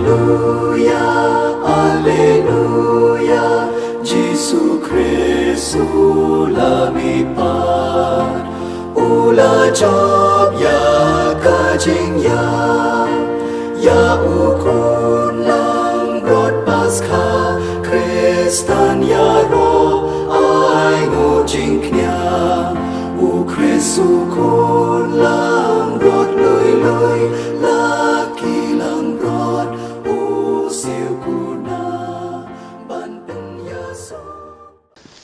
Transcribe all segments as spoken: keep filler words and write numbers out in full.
Alleluia, Alleluia, Jisu Khrist u la mihpat, u la jop ïa ka jingïap, ïa u khun langbrot Paskha, Khristan ïaroh ai nguh jingkñia, u Khrist u khun langbrot lui lui, la ki langbrot u siew kuna ban pynïasoh.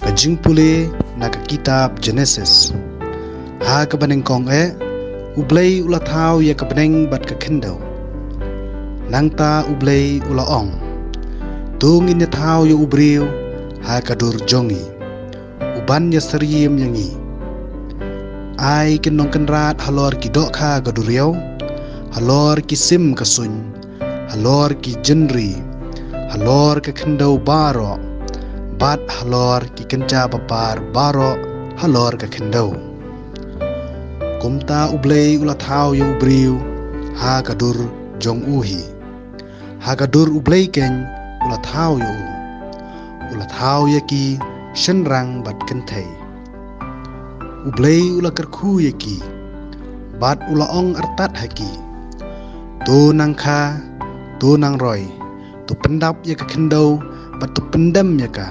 Ka jingpule na ka kitab Jenesis. Ha kaba nyngkong eh, U Blei u la thaw ïa ka bneng bad ka khyndew. Nangta U Blei u la ong, to ngin ïa thaw ïa u briew ha ka dur jong ngi, u ban ïa syriem ïa ngi. Ai kin long kynrad halor ki dohkha ka duriaw, halor ki sim ka suiñ, halor ki jynri, halor ka khyndew baroh, bad halor ki kynja bapar baroh halor ka khyndew. Kumta U Blei u la thaw ïa u briew ha ka dur jong u hi. Ha ka dur U Blei keiñ u la thaw ïa u. U la thaw ïa ki shynrang bad kynthei. U Blei u la kyrkhu ïa ki, bad u la ong artat ha ki, to nang kha, to nang roi, to pyndap ïa ka khyndew, bad to pyndem ïa ka.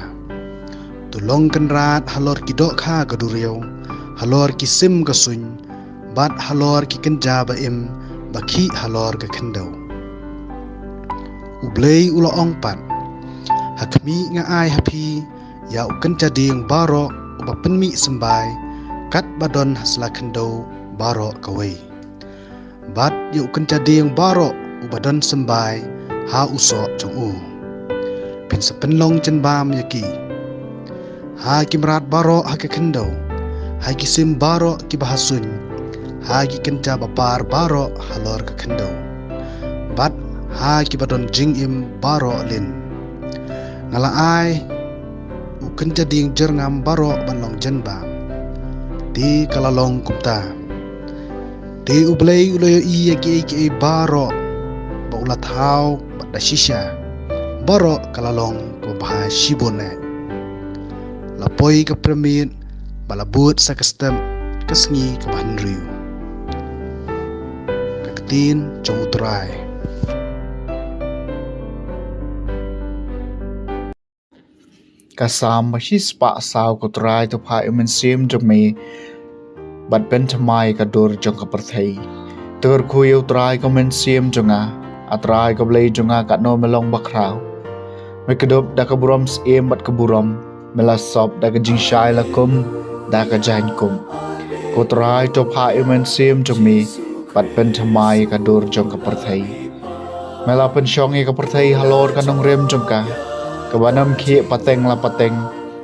To long kynrad halor ki dohkha ka duriaw, halor ki sim ka suiñ, bad halor ki kynja ba im ba khih halor ka khyndew. U Blei u la ong pat, ha khmih nga ai ha phi ïa u kynja dieng baroh uba pynmih symbai, katba don ha sla khyndew baroh kawei, bad ïa u kynja dieng baroh uba don symbai ha u soh jong u. Phin sa pynlong jingbam ïa ki. Ha ki mrad baroh ha ka khyndew, ha ki sim baroh kiba ha suiñ, ha ki kynja bapar baroh halor ka khyndew, bad ha kiba don jingim baroh lin. Nga la ai u kynja dieng jyrngam baroh ban long jingbam. Te ka la long kumta. Te U Blei u la ïohi ïa kiei kiei baroh ba u la thaw bad da shisha baroh ka la long kaba bha shibun eh. La poi ka premmiet bad la bud sa ka step ka sngi kaba hynriew. Ka ktien jong U Trai. Ka Salm ba shispah saw. Ko Trai, to phah ïa u mynsiem jong me bad pynthymmai ïa ka dur jong ka pyrthei. To kyrkhu ïa U Trai ko mynsiem jong nga. A Trai ko Blei jong nga, katno me long bakhraw. Me kdup da ka burom syiem bad ka burom. Me la sop da ka jingshai la kum da ka jaiñkup. Ko Trai, to phah ïa u mynsiem jong me bad pynthymmai ïa ka dur jong ka pyrthei. Me la pynshong ïa ka pyrthei halor ka nongrim jong ka, kaba nym khih pateng la pateng.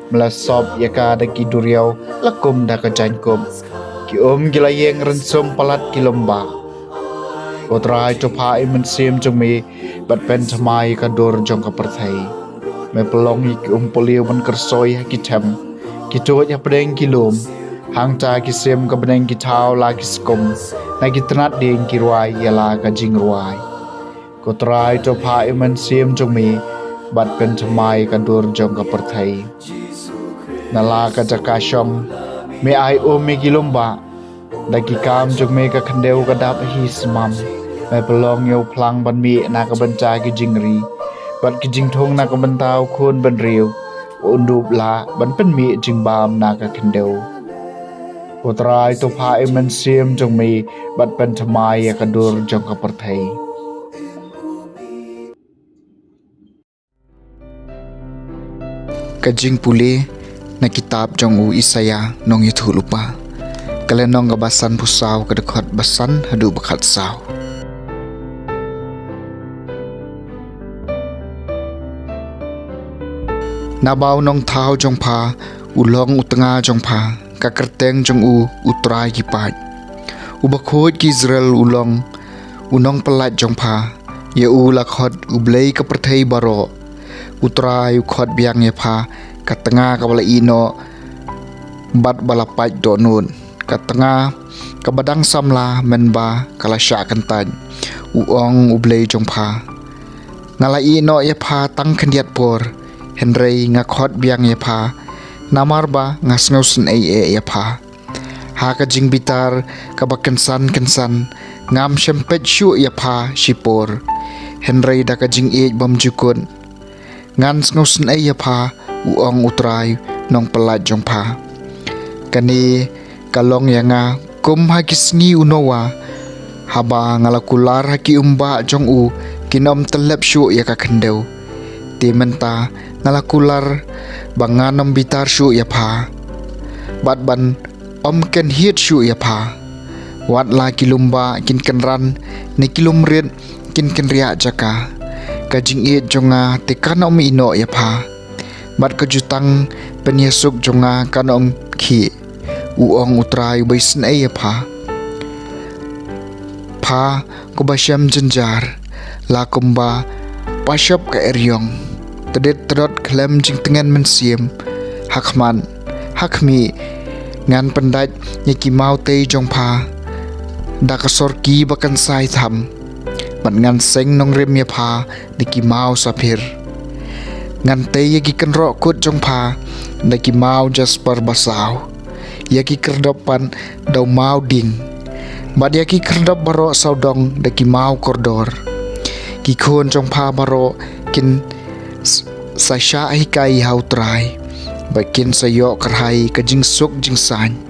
Me la sop ïa ka da ki duriaw la kum da ka jaiñkup. Ki um ki la ïeng rynsum palat ki lum bah. Ko Trai, to phah ïa u mynsiem jong me bad pynthymmai ïa ka dur jong ka pyrthei. Me pynlong ïa ki um puliew ban kyrsoi ha ki them, ki tuid hapdeng ki lum. Hangta ki sim ka bneng ki thaw la ki skum, na ki tnat dieng ki rwai ïa la ka jingrwai. Ko Trai, to phah ïa u mynsiem jong me bad pynthymmai ïa ka dur jong ka pyrthei. Na la ka jaka shong me ai um ïa ki lum bah. Da ki kam jong me ka khyndew ka dap hi smam. Me pynlong ïa u phlang ban mih na ka bynta ki jingri, bad ki jingthung na ka bynta u khun bynriew. Un dup lah ban pynmih jingbam na ka khyndew. Ko Trai, to phah ïa u mynsiem jong me bad pynthymmai ïa ka dur jong ka pyrthei. Ka jingpule na kitab jong u Isaïah nongïathuhlypa, ka lynnong kaba sanphew saw, ka dkhot ba san haduh ba khatsaw. Naba u nongthaw jong pha u long u tnga jong pha, ka kyrteng jong u U Trai ki paid. U Bakhuid ki Israel u long u nongpyllait jong pha. Ïa u la khot U Blei ka pyrthei baroh. U Trai u khot biang ïa pha, ka tnga kaba la ïehnoh bad ba la pait dohnud, ka tnga kaba dang samla mynba ka la shah kyntait, u ong U Blei jong pha. Nga la ïehnoh ïa pha tang khyndiat por, hynrei nga khot biang ïa pha, namar ba nga sngewsynei eh ïa pha. Ha ka jingbitar kaba kynsan kynsan, ngam shym peit shuh ïa pha shipor, hynrei da ka jingïeit bymjukut ngan sngewsynei ïa pha, u ong U Trai Nongpyllait jong pha. Kane ka long ïa nga kum ha ki sngi u Noah, haba nga la kular ha ki umbah jong u kin ym tyllep shuh ïa ka khyndew. Te mynta nga la kular ba ngan ym bitar shuh ïa pha, bad ban ym kynhied shuh ïa pha. Wat la ki lum bah kin kynran, ne ki lum rit kin kynriah jaka, ka jingïeit jong nga te kan ym ïehnoh ïa pha, bad ka jutang pynïasuk jong nga kan ym khih, u ong U Trai uba isynei ïa pha. Pha, ko ba shem jynjar, la kumba pashop ka eriong, tdit tdot khlem jingtngen mynsiem, ha khmat, ha khmih, ngan pyndait ïa ki mawtei jong pha da ka sorki ba kynsai tham, bad ngan seng nongrim ïa pha da ki maw saphir. Ngan tei ïa ki kynroh kut jong pha da ki maw jasper basaw, ïa ki khyrdop pat da u maw ding, bad ïa ki khyrdop baroh sawdong da ki maw kordor. Ki khun jong pha baroh kin s-, sa shah hikai ha U Trai, bad kin sa ïoh kyrhai ka jingsuk jingsaiñ.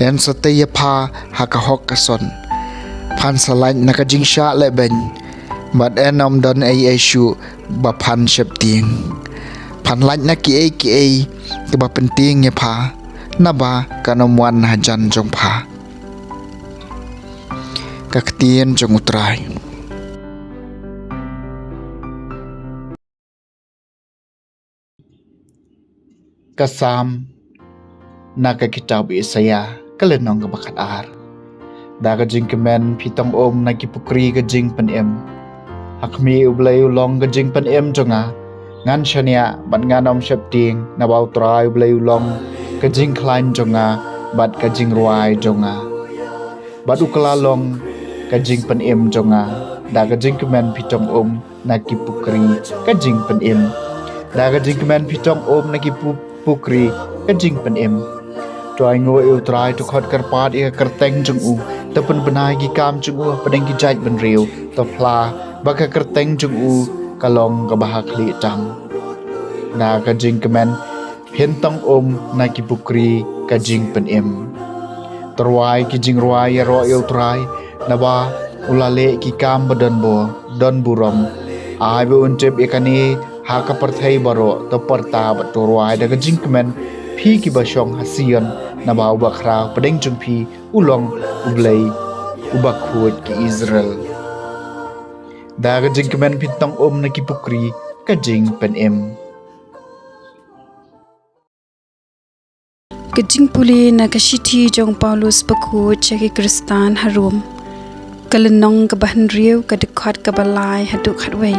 Yn sa tei ïa pha ha ka hok ka son. Phan sa lait na ka jingshah lehbeiñ, bad yn ym don ei ei shuh ba phan sheptieng. Phan lait na kiei kiei kiba pyntieng ïa pha, naba kan ym wan hajan jong pha. Ka ktien jong U Trai. Ka Salm na ka kitab Isaïah, ka lynnong kaba khatar. Da ka jingkmen phi tong um na ki pukri ka jingpynim. Ha khmih, U Blei u long ka jingpynim jong nga. Ngan shaniah bad ngan ym sheptieng, naba U Trai U Blei u long ka jingkhlaiñ jong nga bad ka jingrwai jong nga. Bad u kylla long ka jingpynim jong nga. Da ka jingkmen phi tong um na ki pukri ka jingpynim. Da ka jingkmen phi tong um na ki pu-, pukri ka jingpynim. To ainguh ïa U Trai, to khot kyrpad ïa ka kyrteng jong u, to pynbna ïa ki kam jong u hapdeng ki jaitbynriew, to phla ba ka kyrteng jong u ka long kaba ha khlieh tam. Da ka jingkmen phin tong um na ki pukri ka jingpynim. To rwai ki jingrwai ïaroh ïa U Trai, naba u la leh ki kam ba don bor, don burom. Ai ba un tip ïa kane ha ka pyrthei baroh, to pyrta bad to rwai da ka jingkmen, phi kiba shong ha Sion, naba uba khraw hapdeng jong phi u long U Blei uba khuid ki Israel. Da ka jingkmen phin tong um na ki pukri ka jingpynim. Ka jingpule na ka shithi jong u Paulus bakhuid sha ki Khristan ha Rom. Ka lynnong kaba hynriew, ka dkhot kaba lai haduh khatwei.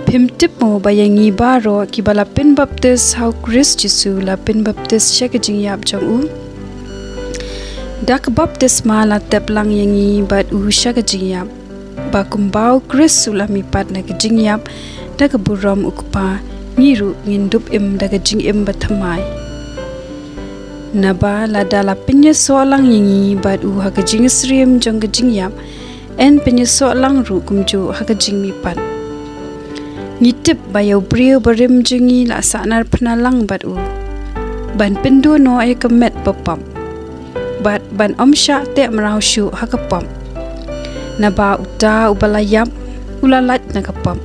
Phim tip mo ba ïa ngi baroh kiba la pynbaptis ha u Khrist Jisu la pynbaptis sha ka jingïap jong u? Da ka baptisma la tep lang ïa ngi bad u sha ka jingïap, ba kumba u Khrist u la mihpat na ka jingïap da ka burom u Kpa, ngi ruh ngin dup im da ka jingim bathymmai. Naba lada la pynïasoh lang ïa ngi bad u ha ka jingsyriem jong ka jingïap, yn pynïasoh lang ruh kumjuh ha ka jingmihpat. Ngi tip ba ïa u briew barim jong ngi la sahnarphna lang bad u, ban pynduh noh ïa ka met bapop, bad ban ym shah teh mraw shuh ha ka pop. Naba uta uba la ïap u la lait na ka pop.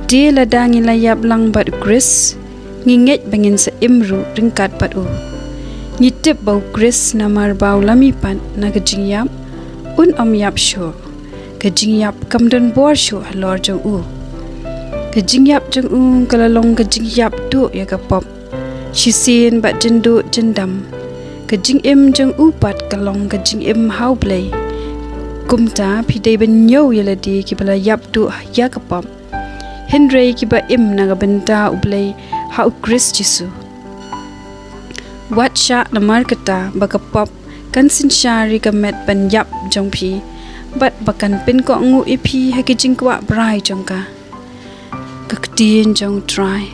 Te lada ngi la ïap lang bad u Khrist, ngi ngeit ba ngin sa im ruh ryngkat bad u. Ngi tip ba u Khrist, namar ba u la mihpat na ka jingïap, un ym ïap shuh. Ka jingïap kam don bor shuh halor jong u. Ka jingïap jong u ka la long ka jingïap duh ïa ka pop. Shisien bad jynduh jyndam, ka jingim jong u pat ka long ka jingim ha u Blei. Kumta phi dei ban ñiew ïa lade kiba la ïap duh ïa ka pop, hynrei kiba im na ka bynta u Blei ha u Khrist Jisu. Wat shah namar kata ba ka pop kan synshar ïa ka met ban ïap jong phi, bad ba kan pynkohnguh ïa phi ha ki jingkwah brai jong ka. Ka ktien jong U Trai.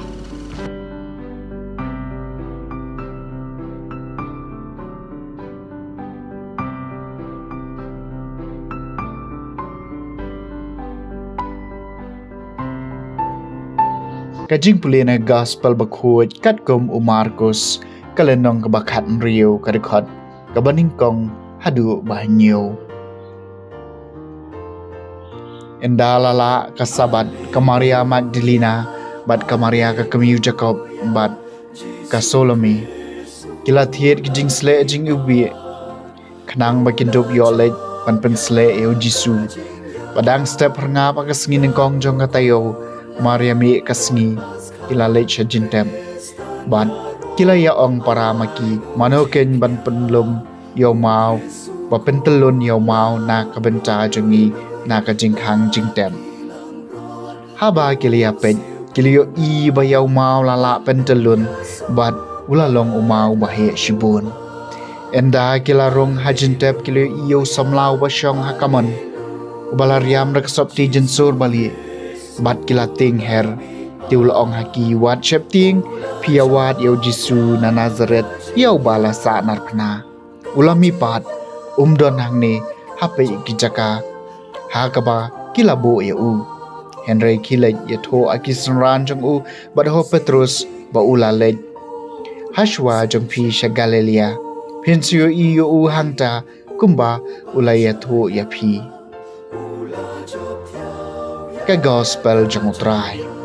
Ka jingpule na Gospel Bakhuid katkum u Markus, ka lynnong kaba khathynriew, ka dkhot kaba nyngkong haduh ba hynñiew. Ynda la lah ka Sabbath, ka Maria Magdalena bad ka Maria ka kmie u Jakob bad ka Salome ki la thied ki jingsleh jingiwbih, khnang ba kin dup ïoh leit ban pynsleh ïa u Jisu. Ba dang step phyrngap ha ka sngi nyngkong jong ka taïew, Maria mih ka sngi, ki la leit sha jingtep. Bad ki la ïa ong para ma ki, mano keiñ ban pynlum ïa u maw, ba pyntyllun ïa u maw na ka bynta jong ngi na ka jingkhang jingtep. Haba ki la ïa peit, ki la ïohi ba ïa u maw la lah pyntyllun, bad u la long u maw ba heh shibun. Ynda ki la rung ha jingtep, ki la ïohi ïa u samla uba shong ha kamon, uba la riam da ka sopti jynsur balieh. Bad ki la tieng her, te u la ong ha ki, wat sheptieng, phi ïa wad ïa u Jisu na Nasareth, ïa uba la sahnarphna. U la mihpat, um don hangne, ha pdeng ki jaka ha kaba ki la buh ïa u. Hynrei khie leit ïathuh ha ki synran jong u bad ha u Petrus ba u la leit ha shuwa jong phi sha Galilaia. Phin sa ïohi ïa u hangta kumba u la ïathuh ïa phi. Ka Gospel jong U Trai.